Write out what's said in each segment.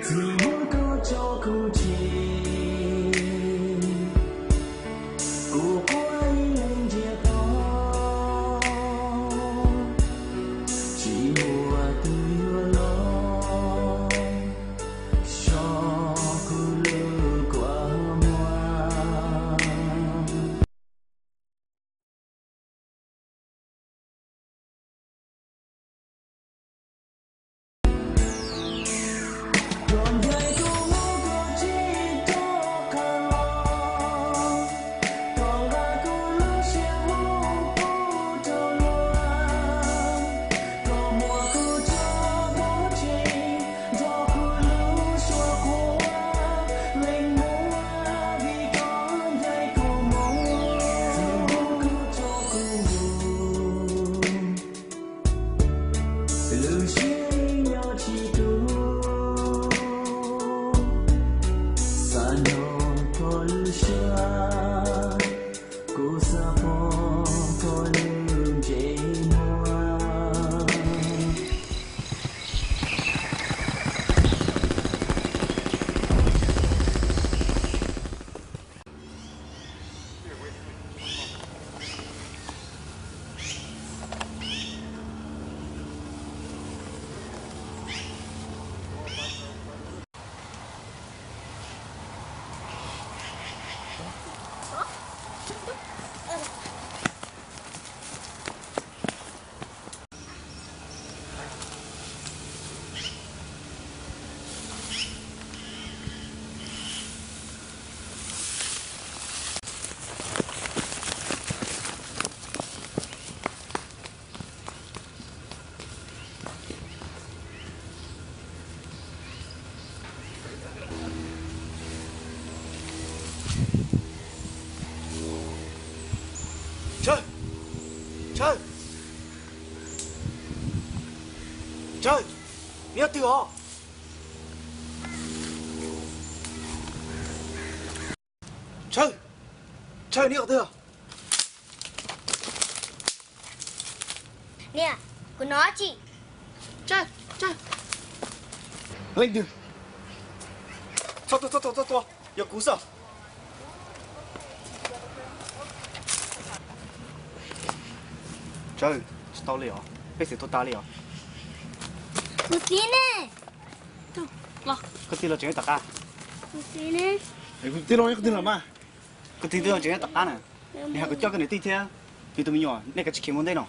Txwm muab koj tso kuv tseg, kuv quaj ib leeg ntsiag to, tsis muaj tus yuav los so kuv lub kua muag. Lub siab nyob tsis tu, xav nyob koj lub suab, kuv xav pom koj lub ntsej muag. Tsawg! Tsawg! Tsawg! Neb yog twg os? Tsawg! Tsawg, neb yog twg? Niam, kuv hnov tsis. Tsawg! Tsawg! Leej twg? Txhob tuag, txhob tuag, txhob tuag, yog kuv xwb. Tsawg, tsis tau li os, peb xwm tuag tas li os. Kuv txiv ne? Koj tij laug tseem nyob tom qab. Kuv txiv ne? Kuv tij laug, koj tij laug mas. Koj tij laug tseem nyob tom qab na. Nws hais kom coj koj niam tij thiab nws tus me nyuam, nej kav tsij khiav mus ntej no.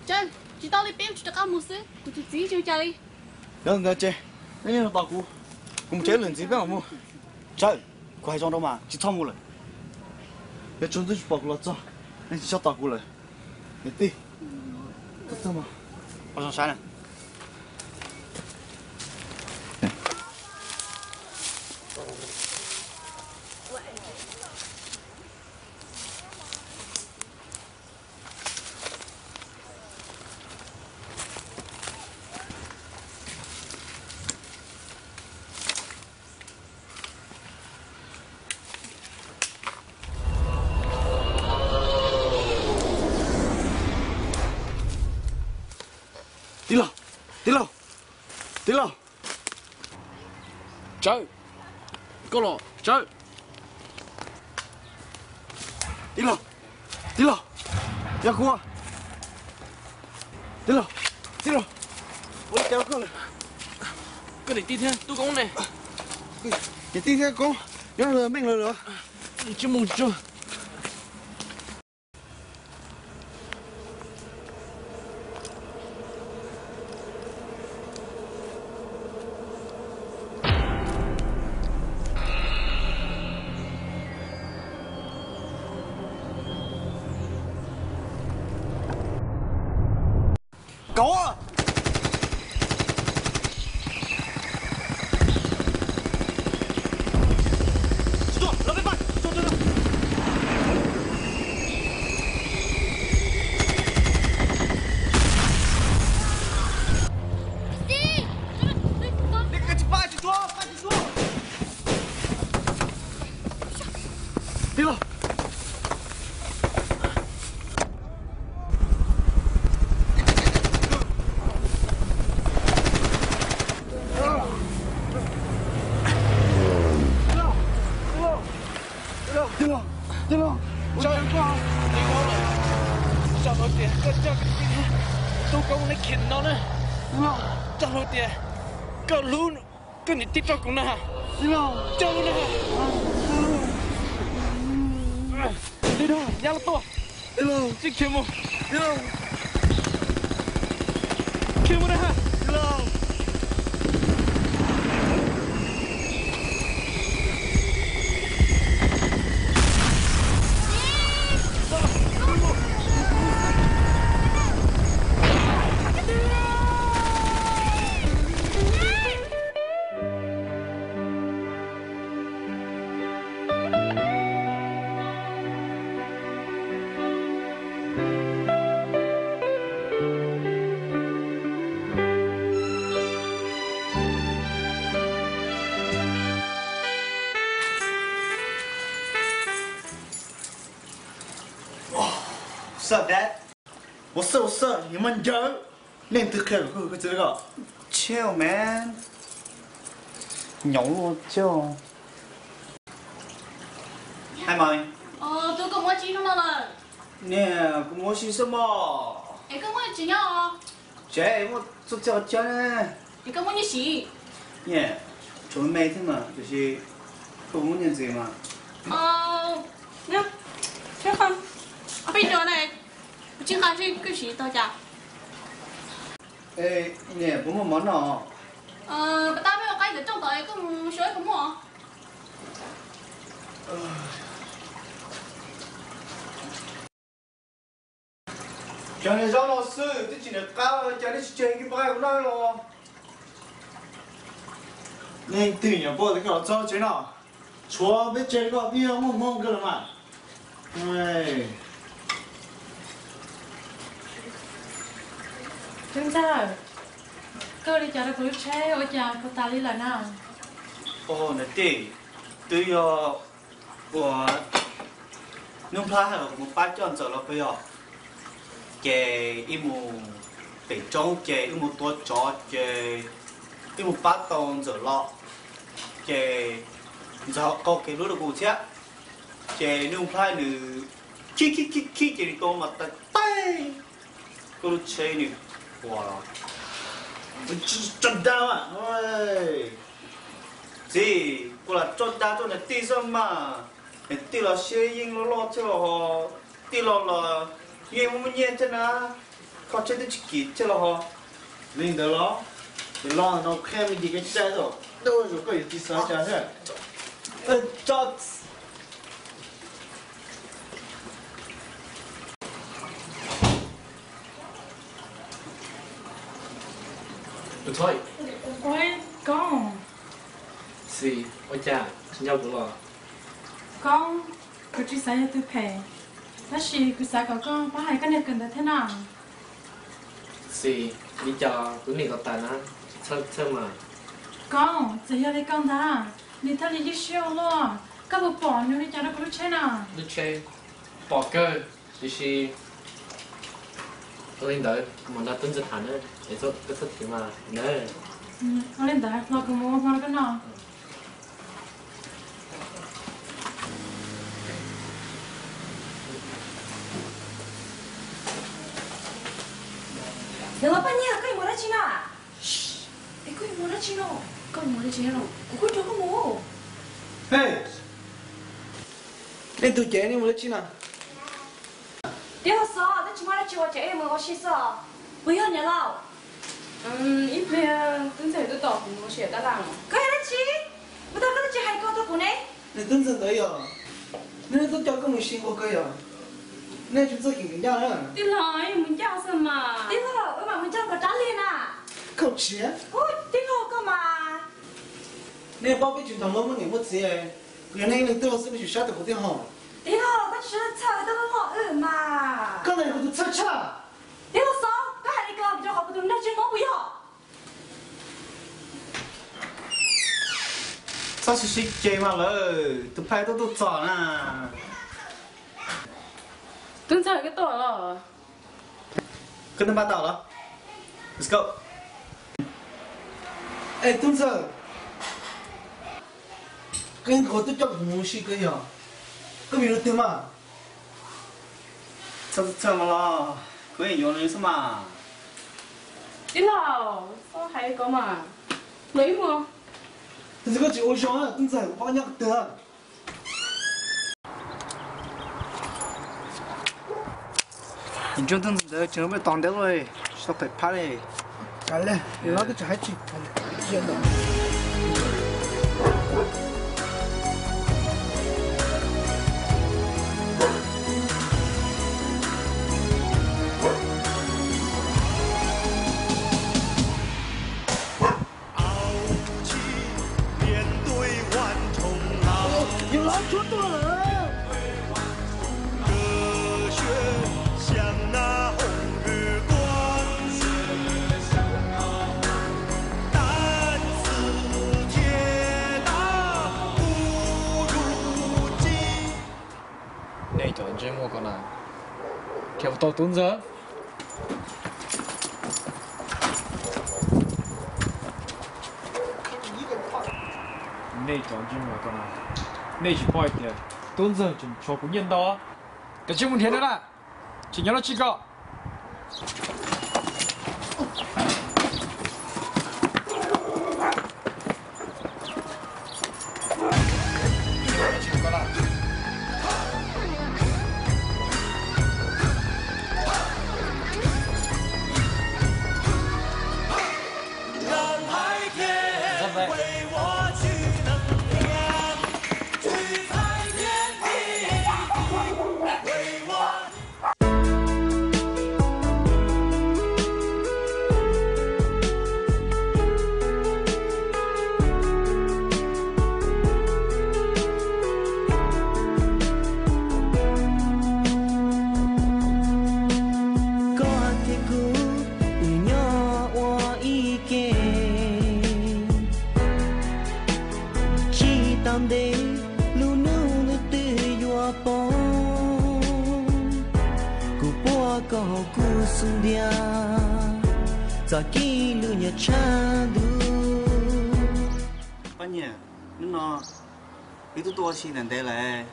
Tsawg, tsis tau li, peb tsis rov qab mus xwb, kuv tus txiv tseem cas li. Yog ntawd ces nej tos kuv, kuv mus tsev lwm ntxiv peb mam mus. Tsawg, kuv hais zoo rau mas tsis txhob mus lawm. Yog tsaus ntuj tsis pom kuv los txog, nej tsis txhob tos kuv lawm. Niam tij, txhob txog mas. Ua zoo saib na. Tij laug, tij laug, tij laug. Tsawg, koj los Tsawg. Tij laug, tij laug, yog kuv. Tij laug, tij laug, ua li cas koj lawm? Koj niam tij thiab tub koob ne? Niam tij thiab koob nyob meej lawm los? Tsis mus tsuag. Kauv! Tij laug, Tias koj coj koj tij tub koob neb khiav no na, coj lus tias koj hlub koj niam tij rau kuv na, coj lus na. Nyab los tuaj, tsis khiav mus, khiav mus na. What's up, Dad? What's up, what's up? Yog mas ncaws, nej twb qhia kuv koj txiv ko. Chill, man. Nyob ua chill. Hai mày. Tus koj muaj tsis hnub no lawm? Niam, kuv muaj si xwb mog. Es koj muaj tsis nyob? Tsev muaj txhua txhua chaw ne. Es koj muaj nyiaj siv? Nyiaj, tsuas me thiab mas, tiam sis koj muaj nyiaj ntxiv mas. Peb cov ne, kuv tsis nqa seb koj siv tau cas. Niam, puas muaj mov noj? Pas tab peb ua qaib ntawm rooj tod, koj mus xyuas koj muaj. Cov niag zaub no xwb twb tsis nws qab, cas nej tsis tseg ib pob qaib kuv noj los? Nej twg nyuam qhuav tias koj los txog tsev no, tshuav peb tseg koj pib muaj hmoo kawg los mas. Tub Ntxawg, koj ua li cas rau kuv lub tsheb ua cas puas tas li lawm na? Niam tij, twb yog uas Nuj Nplhaib hais kom kuv mus pab coj Ntxawm los puas yog? Ces wb mus pem roob ces wb mus tua tsov ces wb mus pab tau Ntxawm los, ces Ntxawm ho qaug kev hlub rau kuv thiab. Ces Nuj Nplhaib nws khib khib khib khib ces nws tua mas tas taig koj lub tsheb nws ua los. Tso dag. Txiv, kuv lam tso dag rau niam tij xwb mas. Niam tij los siab yeej loj loj thiab los ho, tij los los yeej muaj muaj nyiaj thiab na, kho tsheb twb tsis kim thiab los ho. Li ntawd los, ces los no qhia me ntsis kev cai thaum, ua zoo koj yuav tsis xav cas thiab. Tus Thoj. Ua, Koob. Xis, ua cas tsis nco kuv los? Koob, kuv tsis xav yog tus phem, tab sis kuv xav kom koj pab hais koj niag kawm ntawv thiab na. Xis, li cas kuv niam kom tas na, txhawj txhawj mas. Koob, txawm yog li koj ntag, nws thiaj li ywj siab ua luaj, koj puas pom nws ua li cas rau kuv lub tsheb na? Lub tsheb, pom kawg, tiam sis ua li ntawd kuv mam nrog Tub Ntxawg tham na, es koj txhob thim mas na. Ua li ntawd los kuv mus ua hmo rau koj noj. Yog los Paj Nyiaj, koj yuav mus dab tsi na? Es koj yuav mus dab tsi no? Koj mus dab tsi no? Kuv kuj nrog koj mus. Hej, nej tus ces nej mus dab tsi na? Tib los xwb, twb tsis muaj dab tsi ua ces mus ua si xwb. Puas yog niam laus? Ib pliag Tub Ntxawg twb tos kuv mus ua si tab laj no. Koj yog dab tsi? Ua tau koj twb tsis hais koj rau kuv ne. Nws Tub Ntxawg ntawd yog, nws twb coj koj mus si nquag kawg yog. Nej tsis txawj kev ncaj na. Tij laug, mus ncaj xwb mas. Tij laug, wb mam mus ncaj kom rov lig na. Koj tsis. Tij laug, koj mas. Nej paub peb tsis nrog luag muaj niam muaj txiv, kuv yog nej ib leeg twg los xwb nej tsis sab tau kuv thiab hos. Tij laug, koj tsis txhawj tau luag hom wb mas. Koj ntawd yog kuv tus txhawj tshaj. Tij laug Xoob, koj hais li ko rau qhov kuv tus neeg tsis mob puas yog? Txhob sib sib ceg mas lawm, tus phaj tuaj tuaj txog na. Tub Ntxawg, koj tuaj los? Koj twb npaj tau los? Let's go. Es Tub Ntxawg, koj yeej nkaus twb coj kuv mus si kawg yog. Koj vim lu twg mas? Txhob txhawj mas los. Kuv yeej yuav nws xwb mas. Tij laug, txhob hais ko mas. Los ib mus. Tab sis koj tsis ua zoo, tub ntxawg kuv pom nyob qhov twg. Ntsoog tub ntxawg ntawd tseem peb tos ntev lawm, tsis tau pem phab li. Tsam li, los twb tsis hais tsis. Yog lawv tshuav tuaj lawm. Nej cov ntsej muag ko na, nrhiav puas tau tub ntxawg? Nej cov ntsej muag ko na, nej tsis paub hais tias tub ntxawg tseem tshuav kuv nyiaj ntau? Kav tsij mus nrhiav na, tsis nyob lub tsis ko. Koj thiab kuv, wb nyob ua ib ke, tsis tas ntev lub hnub nws twb yuav poob. Kuv puab koj hauv kuv xub ntiag, txoj kev hlub nyuaj tshaj ntuj. Poj niam, hnub no wb twb tuaj ua si ntev ntev lawm,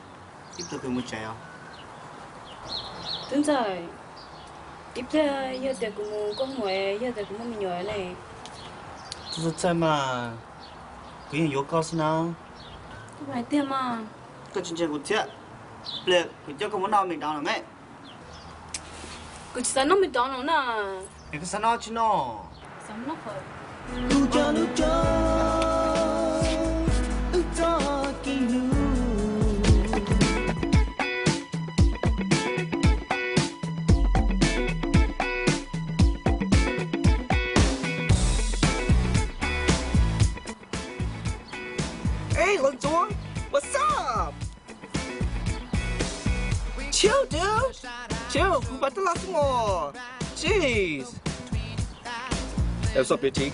ib pliag kuv mus tsev os. Tub ntxawg, ib pliag yog tias kuv mus koj mus, yog tias kuv muaj me nyuam ne? Txhob txhawj mas, kuv yeej yuav koj xwb na. Koj hais tiag mas. Koj tsis ntseeg kuv thiab, pliag kuv coj koj mus noj McDonald's me. Kuv tsis xav noj McDonald's na. Es koj xav noj tsi noj? Kuv cov lub tso, wb txoj kev hlub. Ej, Lawv Ntxuav, what's up? Chill, dude. Chill, kuv pab tab laj xwb mos. Jeez. Hey, what's up, B T?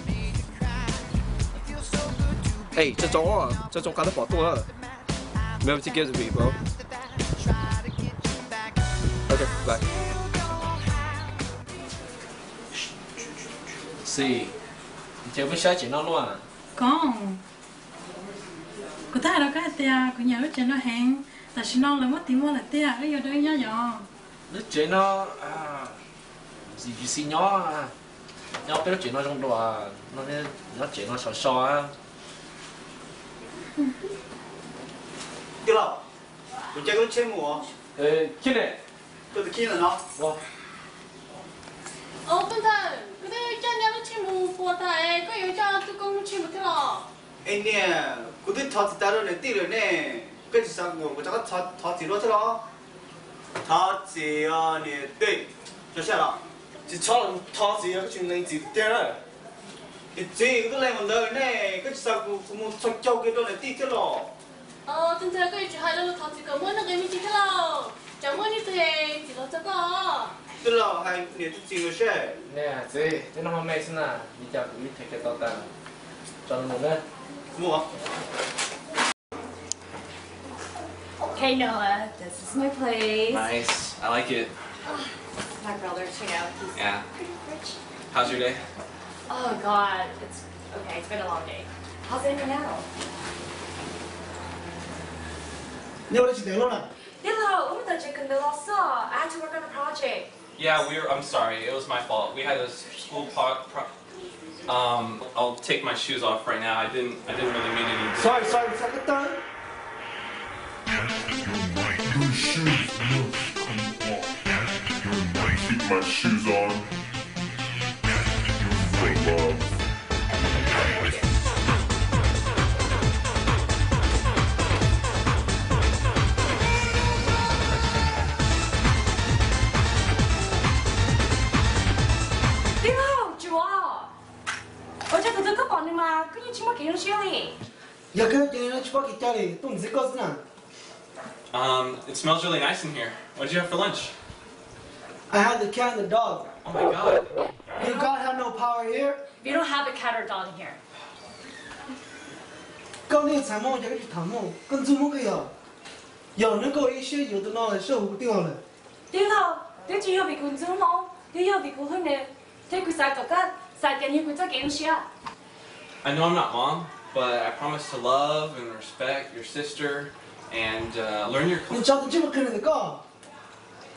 Hey, tsaug tsaug, tsaug tsaug qab tab pom tuaj. Remember to give to me, bro. Okay, bye. Xi, ces peb saib tsev no luaj. Koj, kuv twb hais rau koj hais tias kuv nyiam lub tsev no heev, tam sim no lawv muab tis muag lawm tiag, wb yuav rau wb nyob yom? Lub tsev no, xi nyob, nyob peb lub tsev no zoo dua, nyob tsev no so so. Tij laug, kuv caij koj lub tsheb mus. Khiv ne, koj tus khib ntawm no. Tub ntxawg, kuv twb caij nej lub tsheb mus puas tas, koj yuav coj tub koob lub tsheb mus thiab los? Es niam, kuv twb thov txim tas rau niam tij lawm ne, koj tsis xav kom kuv rov qab thov txim dua thiab los? Thov txim os niam tij. Tso siab los? Tsis txhob los thov txim, koj tsis ntseeg txiv tiag na. Niam txiv, kuv twb lees mus ntawd ne, koj tsis xav kom kuv mus txhos caug kiag rau niam tij thiab los? Tub ntxawg, koj yuav tsum hais lus thov txim kom muaj nuj nqis me ntsis thiab lauj, tsam muaj ib hnub twg txiv los txog koj. Tij laug hais niam thiab txiv lawm seb. Niam txiv, twb noj mov me xwb na, li cas kuv ib them kiag tau tas. Tso mus na. Mus. Hey Noah, this is my place. Nice. I like it. My brother, check out. He's Yeah. pretty rich. How's your day? Oh God, it's okay. It's been a long day. How's it in now? Nyob ua dab tsi ntev luaj na? Yog los ua ntawm tsev kawm ntawv los xwb. I had to work on a project. Yeah, we were, I'm sorry. It was my fault. We had a school pro-, pro-, um, I'll take my shoes off right now. I didn't, I didn't really mean anything. Sorry, sorry, sorry. Test your might. Your shoes must come off. Test your might. Keep my shoes on. Test your might. For love. Tij laug, tsis ua, ua cas kuv twb tuaj pom nws mas koj yeej tsis muaj kev zoo siab li. Yog koj ces tsis pom kev cai li, tuaj ntxiv koj xwb na. Um, it smells really nice in here. What did you have for lunch? I had the cat and the dog. Oh my God. You God have no power here? We don't have a cat or dog here. Koj niag ntxhais Hmoob ces koj tsis tham Hmoob, koj ntxub Hmoob koj yog. Yog nws koj ib siab yuav tus no lawm, sab huv twb ho lawm. Tij laug, twb tsis yog vim kuv ntxub Hmoob, twb yog vim kuv hlub nws, thiab kuv xav kom koj xav tias nws yog kuv txoj kev zoo siab. I know I'm not mom, but I promise to love and respect your sister and, uh, learn your culture. Nws tso tus ntsej muag qhwv ntawm koj.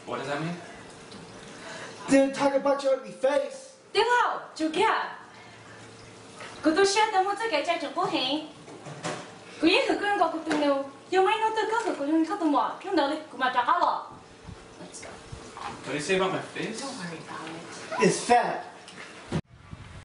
What does that mean? Then talk about your ugly face. Tij laug, tsum kiag. Kuv tu siab tau muaj txoj kev cai tseem qub heev. Kuv yeej hwm koj nkaus kuv tus nus. Yog muaj ib hnub twg koj hwm kuv li koj tus muam, hnub ntawd kuv mam rov qab los. What do you say about my face? Don't worry about it. It's fat.